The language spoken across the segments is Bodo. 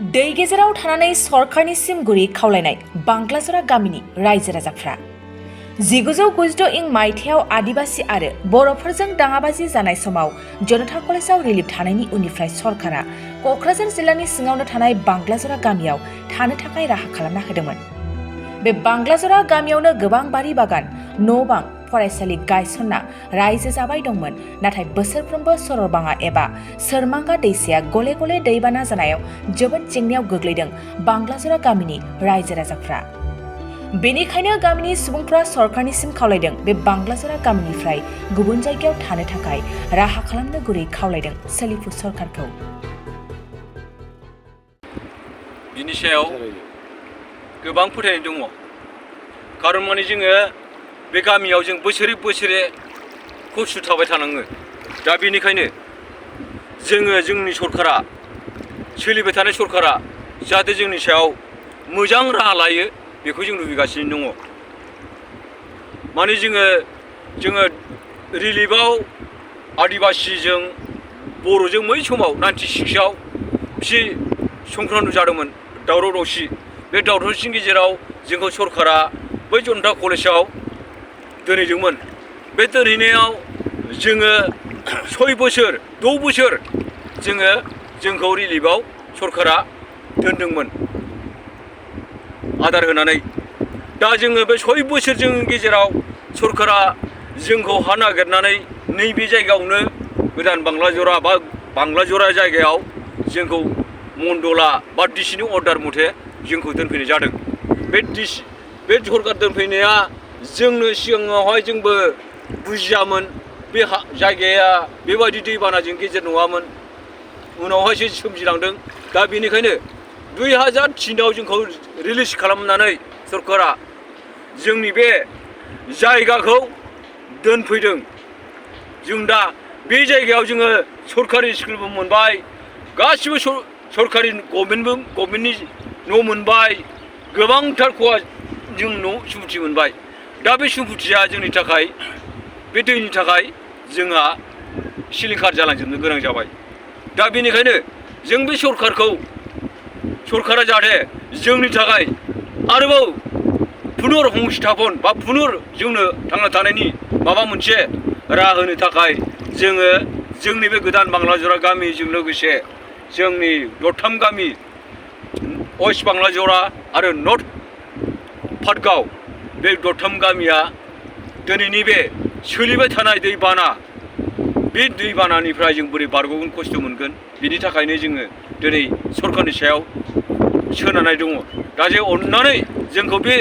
दै गेजेराव थानानै सरकारनिसिम गुरै खावलायनाय बांग्लाजरा गामिनि रायजो राजाफ्रा 1992 इं मायथाइयाव आदिबासि आरो बर'फोरजों दाङाबाजि जानाय समाव जनता कलेजाव रिलिफ थानायनि उननिफ्राय सरकारा क'क्राझार जिल्लानि सिङावनो थानाय बांग्लाजरा गामियाव थानो थाखाय राहा खालामना होदोंमोन। बे बांग्लाजरा गामियावनो गोबां बारि बागान, न' बां, फरायसालि गायसनना रायजो जाबाय दंमोन। नाथाय बोसोरफ्रोमबो सरलबाङा एबा सोरमांगा दैसाया गले गले दैबाना जानायाव जोबोद जेंनायाव गोग्लैदों बांग्लाजरा गामिनि रायजो राजाफ्रा। बेनिखायनो गामिनि सुबुंफ्रा सरकारनिसिम खावलायदों बे बांग्लाजरा गामिनिफ्राय गुबुन जायगायाव थानो थाखाय राहा खालामनो गुरै खावलायदों सोलिफु सरकारखौ। बिनि सायाव गोबां फोथायनाय दङ। खारन माने जोङो बे गामियाव जों बोसोरे खस्थ' थाबाय थानाङो। दा बेनिखायनो जोंनि सरकारा, सोलिबाय थानाय सरकारा जाहाथे जोंनि सायाव मोजां राहा लायो बेखौ जों लुबैगासिनो दङ। माने जोङो रिलिफआव आदिबासिजों बर'जों बै समाव 96आव एसे संक्रान्त जादोंमोन, दावराव दावसि। बे दावराव दावसिनि गेजेराव जोंखौ सरकारा बै जनता कलेजाव दोनहैदोंमोन। बे दोनहैनायाव जोङो 6 बोसोर 6 बोसोर जोंखौ रिलिफआव सरकारा दोनदोंमोन आदार होनानै। दा जोङो बे 6 बोसोरनि गेजेराव सरकारा जोंखौ हा नागिरनानै नैबे जायगायावनो गोदान बांग्लाजरा बा बांग्लाजरा जायगायाव जोंखौ मन्दला बा डिसिनि अर्डार मथे जोंखौ दोनफैनाय जादों। बे सरकार दोनफैनाया जोंनो सिगाङावहाय जोंबो बुजियामोन। बे जायगाया बेबायदि दैबानाजों गेजेर नङामोन, उनावहायसो सोमजिलांदों। दा बेनिखायनो 2003आव जोंखौ रिलिज खालामनानै सरकारा जोंनि बे जायगाखौ दोनफैदों। जों दा बे जायगायाव जोङो सरकारि स्कुलबो मोनबाय, गासिबो सरकारि गभर्नमेन्टनि न' मोनबाय, गोबांथार जों न' सम्पथि मोनबाय। दा बे सम्पथिया जोंनि थाखाय बे दैनि थाखाय जोंहा सिलिंखार जालांजोबनो गोनां जाबाय। दा बेनिखायनो जों बे सरकारा जाहाथे जोंनि थाखाय आरोबाव पुनर संस्थापन बा जोंनो थांना थानायनि माबा मोनसे राहा होनो थाखाय जोंनि बे गोदान बांग्लाजरा गामिजों लोगोसे जोंनि दरथाम गामि वेस्ट बांग्लाजरा आरो नर्थ पाटगाव, बे दरथाम गामिया दिनैनि बे सोलिबाय थानाय बे दैबानानिफ्राय जों बोरै बारग'गोन, खस्थ' मोनगोन, बिनि थाखायनो जोङो दिनै सरकारनि सायाव सोनारनाय दङ। दा जे अननानै जोंखौ बे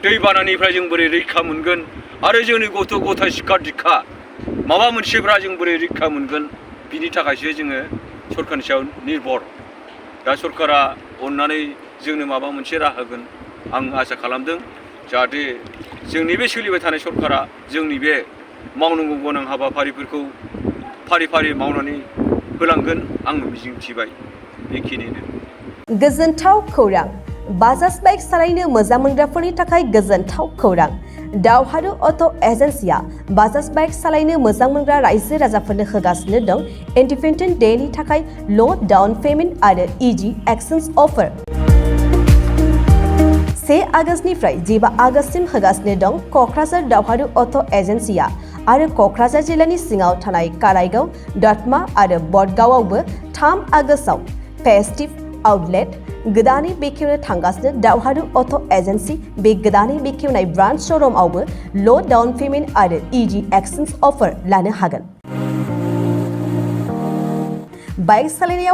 दैबानानिफ्राय जों बोरै रैखा मोनगोन आरो जोंनि गथ' गथाय सिखा दिखा माबा मोनसेफ्रा जों बोरै रैखा मोनगोन, बिनि थाखायसो जोङो सरकारनि सायाव निर्भर। दा सरकारा अननानै जोंनो माबा मोनसे राहा होगोन आं आसा खालामदों। जाहाथे जोंनि बे सोलिबाय थानाय सरकारा जोंनि बे मावनांगौ गोनां हाबाफारिफोरखौ फारि फारि मावनानै होलांगोन आं मिजिंथिबाय। बेखिनिनो। गोजोनथाव खौरां। बाजाज बाइक सालायनो मोजां मोनग्राफोरनि थाखाय गोजोनथाव खौरां। दावहारु अट' एजेन्सिया बाजाज बाइक सालायनो मोजां मोनग्रा रायजो राजाफोरनो होगासिनो दं इन्डिपेन्डेन्ट डेनि थाखाय ल' डाउन पेमेन्ट आरो इजि एक्सचेन्ज अफार। 1 आगस्तनिफ्राय 15 आगस्तसिम होगासिनो दं क'क्राझार दावहारु अट' एजेन्सिया आरो क'क्राझार जिल्लानि सिङाव थानाय काराइगाव, दतमा आरो बडगावआवबो 3 आगस्टआव फेस्टिभ आउटलेट गोदानै बेखेवनो थांगासिनो दावहारु अट' एजेन्सि। बे गोदानै बेखेवनाय ब्रान्च श'रुमआवबो ल' डाउन पेमेन्ट आरो इजि एक्सचेन्ज अफार लानो हागोन। बाइक सालायनायाव